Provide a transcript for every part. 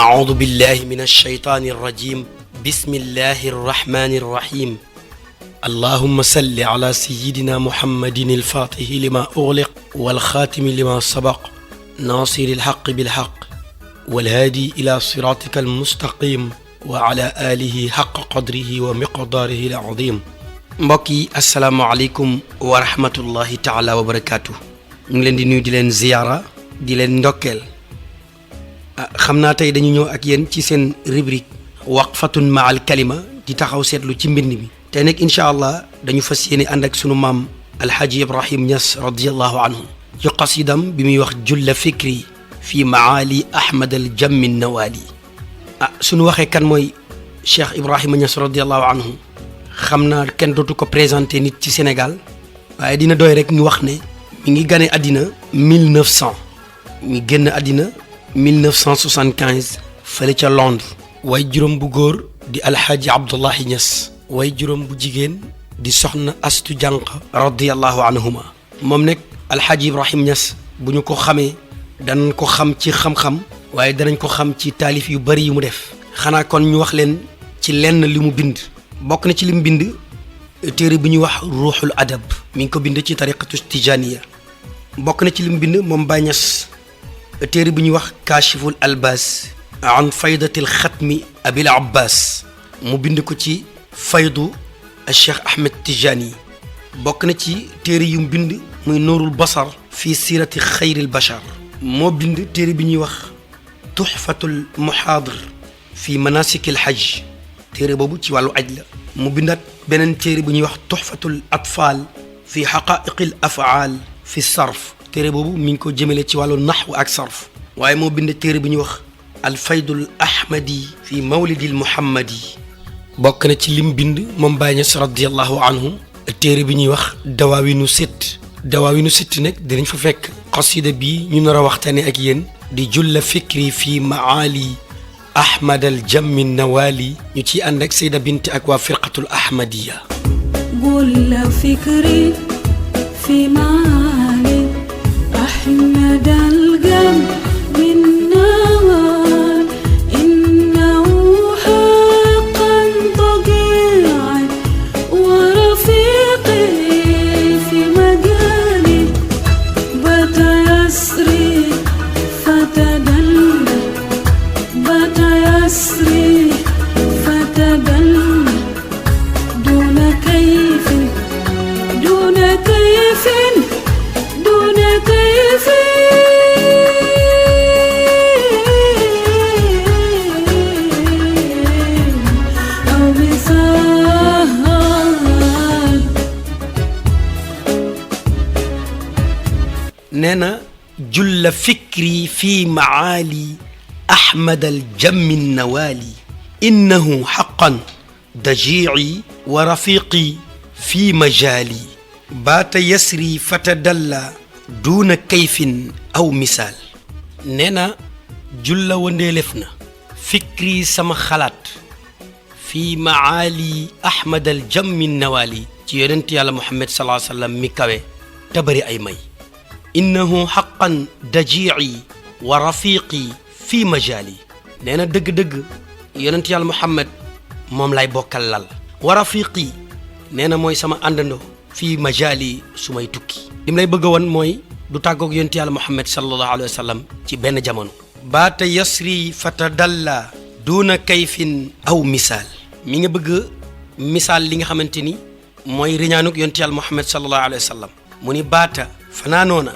أعوذ بالله من الشيطان الرجيم بسم الله الرحمن الرحيم اللهم صل على سيدنا محمد الفاتح لما أغلق والخاتم لما سبق ناصر الحق بالحق والهادي إلى صراطك المستقيم وعلى آله حق قدره ومقداره العظيم mbokki asalaamaaleykum wa rahmatullahi taala wa barakaatu ñu ngi leen di nuyu di leen ziyaara di leen ndokkeel xam naa tey dañu ñëw ak yéen ci seen rubrique waqfatun maal kalima di taxaw seetlu ci mbind mi tey nag incha allah dañu fas yéene ànd ak sunu maam alxaaji Ibrahim Niass radiallahu anhu ci qasidam bi muy wax julla fikri fi maali ahmad al jammi nawaali sunu waxee kan mooy Cheikh Ibrahima Niass radiallahu anhu xam naa kenn dootu ko présenté nit ci Sénégal waaye dina doy rek ñu wax ne mi ngi gane àddina 1900 mi génn àddina 1975 fële ca Londres way juróom bu góor di alxaaji Abdullahi Niass way juróom bu jigéen di soxna Astu Jànq radiallahu anhuma moom nag alxaaji Ibrahim Niass bu ñu ko xamee danañ ko xam ci xam-xam waaye danañ ko xam ci taalif yu bari yu mu def xanaa kon ñu wax leen ci lenn li mu bind bokk na ci lim bind téere bi ñuy wax ruuxul adab mi ngi ko bind ci tariqatu tijaniya bokk na ci lim bind moom Baay Ñas téere bi ñuy wax kaashiful albas an faydatil xatmi abil abbas mu bind ko ci faydu Cheikh Ahmed Tijani bokk na ci téere yu mu bind muy nuurul basar fii sirati xayril bachar moo bind téere bi ñuy wax tuxfatul muhaadir fii manasikil hajj téere boobu ci wàllu aj la mu bindaat beneen téere bu ñuy wax tuxfatul atfal fi xaqaiqil afaal fi sarf téere boobu mi ngi ko jëmale ci wàllu naxw ak sarf waaye moo bind téere bu ñuy wax alfaydul ahmadi fi mawlidil muhammadi bokk na ci lim bind moom Baay Ñas radiallahu anhu téere bi ñuy wax dawaawinu sitt nag dinañ fa fekk xasida bii ñu nar a waxtaane ak yéen di julla fikri fi maali ahmad al jammi nawaali ñu ciy ànd ak Seyda Binti ak waa firqatul ahmadiya julla fikri fi maali ahmad al jammi nawaali innahu haqqan tabi'an wa rafiqi fi majali bata yasri fatadalla يسري فتدلى دون كيف دون كيف دون كيف أو مثال نانا جل فكري في معالي أحمد الجم النوالي إنه حقا ضجيعي ورفيقي في مجالي بات يسري فتدلى دون كيف أو مثال نينا جل وندلفنا فكري سما خلات في معالي أحمد الجم النوالي تيرنتي على محمد صلى الله عليه وسلم مكاوي تبري أي مي إنه حقا ضجيعي ورفيقي fii majaali nee na dëgg-dëgg yonent yàlla Muhammad moom lay bokkal lal wa rafiqi nee na mooy sama àndandoo fii majaali su may tukki lim lay bëgg a woon mooy du tàggoog yonent yàlla Muhammad sallallahu alayhi wa sallam ci benn jamono baata yasri fatadalla duuna kayfin aw misaal mi nga bëgg misaal li nga xamante ni mooy riñaanuk yonent yàlla Muhammad sallallahu alayhi wa sallam mu ni baata fanaanoona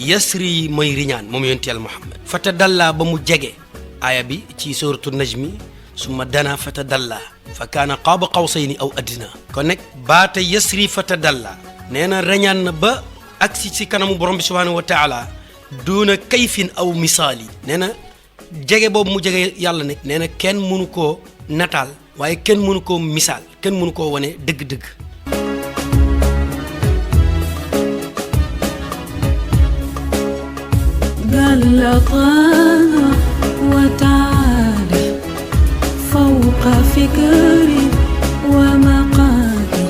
yasri mooy riñaan moom yonent yàlla Muhammad fatadalla ba mu jege aaya bi ci suratu najmi summa dana fatadalla fa kaana qaaba qawsayni aw adna kon nag baata yasri fatadalla nee na riñaan na ba agsi si kanamu borom bi subhanahu wa taala duuna kayfin aw misaali nee na jege boobu mu jege yàlla nag nee na kenn mënu koo nataal waaye kenn mënu koo misaal kenn mënu koo wane dëgg-dëgg غلطنا وتعالى فوق فكري ومقالي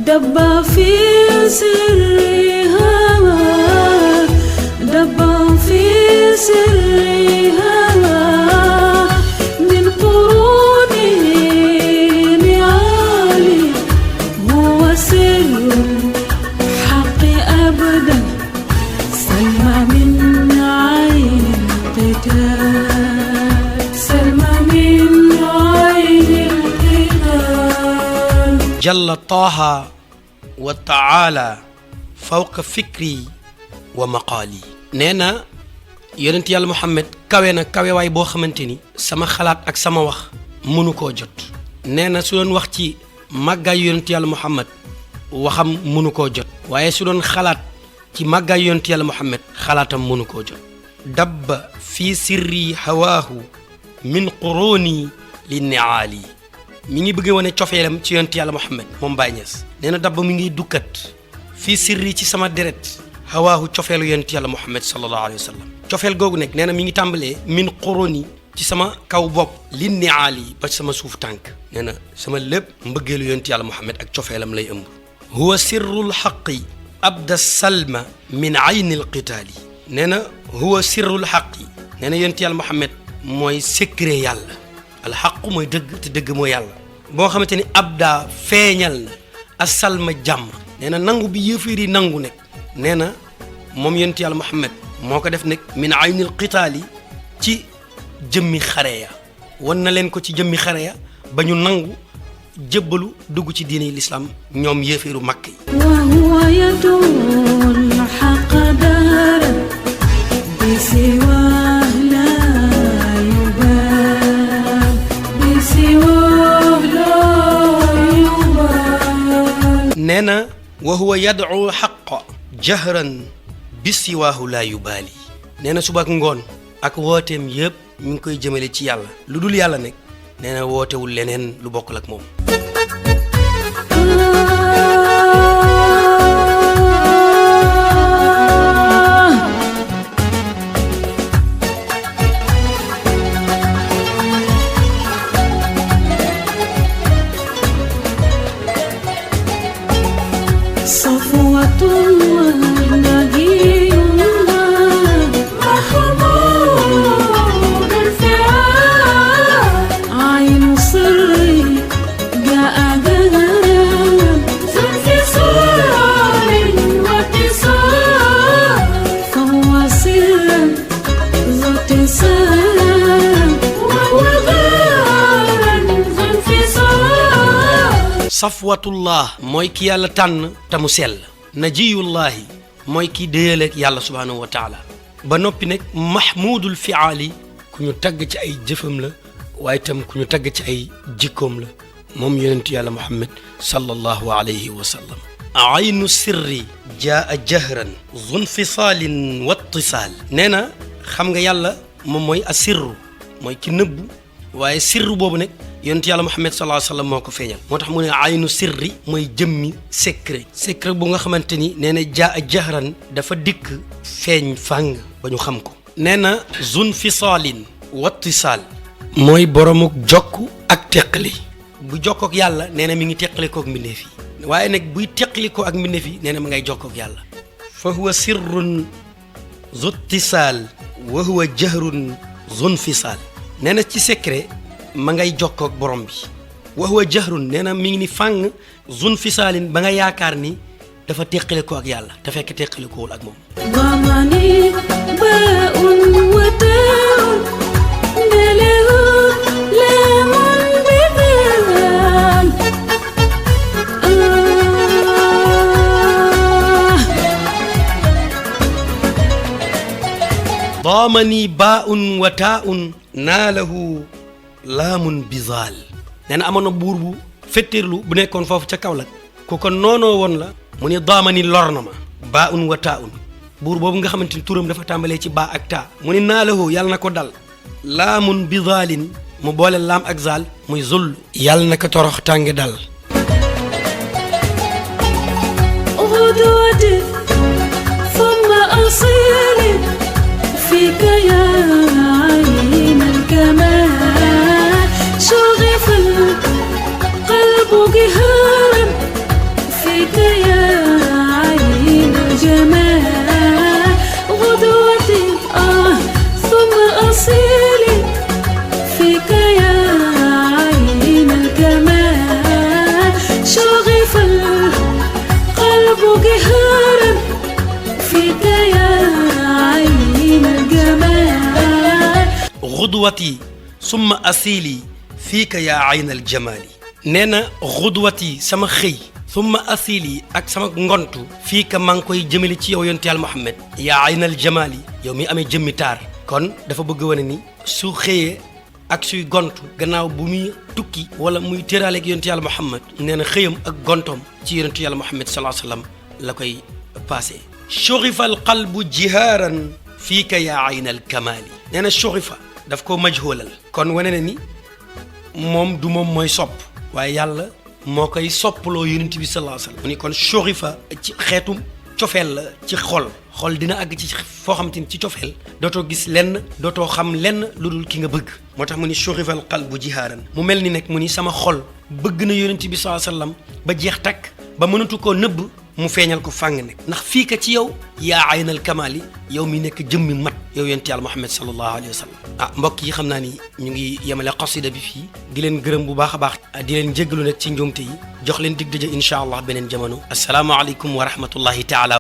دب في سري هوى دب في سري هوى jalla taaha wa taala fawqa fikri wa maqaali. nee na yonent yàlla Muhammad kawe na kawewaay boo xamante ni sama xalaat ak sama wax mënu koo jot. nee na su doon wax ci màggaay yonent yàlla Muhammad waxam mënu koo jot, waaye su doon xalaat ci màggaay yonent yàlla Muhammad xalaatam mënu koo jot. dabba fii sirri hawaahu min quruni li niaali. mi ngi bëgg wane cofeelam ci yonent yàlla Muhammad moom Baye Niass. nee na dabba mi ngi dukkat fii sirri ci sama deret hawaahu cofeelu yonent yàlla Muhammad sallallahu alayhi wa sallam. cofeel googu nekk nee na mi ngi tàmbalee min quruni ci sama kaw bopp li niaali ba sama suuf tànk. nee na sama lépp mbëggeelu yonent yàlla Muhammad ak cofeelam lay ëmb. huwa sirrul xaqi abda salma min ayni alqitaali. nee na huwa sirrul xaqi. nee na yonent yàlla Muhammad mooy secret yàlla. alxaqu mooy dëgg te dëgg mooy yàlla. boo xamante ni abda feeñal na asalma jàmm. nee na nangu bi yëfër yi nangu nekk. nee na moom yonent yàlla Muhammad moo ko def nekk min ayni alqitaali ci jëmmi xare ya. wan na leen ko ci jëmmi xare ya ba ñu nangu jébbalu dugg ci diine lislaam ñoom yéeféeru màkk yi. wa huwa yadul haqq daran bi siwa la yubal bi siwa la yubal. nee na wa huwa yad'u haqq jahran bi siwaahu la yubaali. nee na suba ak ngoon ak wooteem yëpp mi ngi koy jëmale ci yàlla. lu dul yàlla nekk nee na wootewul leneen lu bokkul ak moom. safwatullah mooy ki yàlla tànn te mu sell. najiyullahi mooy ki déyaleeg yàlla subhaanahu wa taala. ba noppi nag mahmudul fiaali ku ñu tagg ci ay jëfam la waaye itam ku ñu tagg ci ay jikkoom la moom yonentu yàlla Muhammad sallallahu alayhi wa sallam. aynu sirri jaa jahran zunfisaalin wattisaal. nee na xam nga yàlla moom mooy asirru mooy ki nëbbu waaye sirru boobu nag yonent yàlla Muhammad sallallahu alayhi wa sallam moo ko feeñal. moo tax mu ne aynu sirri mooy jëmmi secret. secret bu nga xamante ni nee na jaa jahran dafa dikk feeñ fàng ba ñu xam ko. nee na zun fisaalin wattisaal mooy boromuk jokk ak teqali. bu jokkook yàlla nee na mi ngi teqali kook mbindeef yi waaye nag buy teqali ko ak mbindeef yi nee na ma ngay jokkook yàlla. fa huwa sirrun zuttisaal wa huwa jahrun zun fisaal. nee na ci secret ma ngay jokkook borom bi. wa huwa jahrun nee na mi ngi ni fàng zun fisaalin ba nga yaakaar ni dafa teqale ko ak yàlla te fekk teqale koowul ak moom. ضمني باء وتاء دله لام بذال daamani baaun wa taaun naalahu laamun bizaal. nee na amoon na buur bu fettirlu bu nekkoon foofu ca Kaolack ku ko noonoo woon la mu ne daamani lor na ma baaun wa taaun. buur boobu nga xamante ni turam dafa tàmbalee ci baa ak taa mu ne naalahu yàlla na ko dal laamun bizaalin mu boole laam ak zaal muy zull yàlla na ko torox tànge dal. غدوة ثم أصيل فيك يا عين الكمال شغف القلب قهارا فيك يا عين الجمال غدوة ثم أصيل فيك يا عين الكمال شغف القلب قهارا فيك يا عين الجمال غدوتي summa asili fiika yaa aynal jamaali. nee na xudwati sama xëy summa asili ak sama ngontu fii ka maa ngi koy jëmale ci yow yonent yàlla Muhammad yaa aynal jamaali yow mi amee jëmmi taar kon dafa bëgg wane ni su xëyee ak suy gontu gannaaw bu muy tukki wala muy tëraaleeg yonent yàlla Muhammad nee na xëyam ak gontoom ci yonent yàlla Muhammad sallallahu alayhi wa sallam la koy passé shughifa al qalbu jihaaran fii ka yaa aynal kamaali nee na shughifa daf ko majhoolal kon wane na ni moom du moom mooy sopp waaye yàlla moo koy soppaloo yonent bi sallallahu alayhi wa sallam mu ni kon shughifa ci xeetum cofeel la ci xol dina àgg ci foo xamante ni ci cofeel dootoo gis lenn dootoo xam lenn lu dul ki nga bëgg moo tax mu ni shughifa al qalbu jihaaran mu mel ni nekk mu ni sama xol bëgg na yonent bi sallallahu alayhi wa sallam ba jeex takk ba mënatu koo nëbb mu feeñal ko fàng nekk ndax fii ka ci yow yaa aynal kamaali yow mi nekk jëmmi mat yow yonent yàlla Muhammad sallallahu alayhi wa sallam mbokk yi xam naa ni ñu ngi yemale qasida bi fii di leen gërëm bu baax a baax di leen jéggalu nag ci njuumte yi jox leen dig daje incha allah beneen jamono assalaamu aleykum wa rahmatullahi taala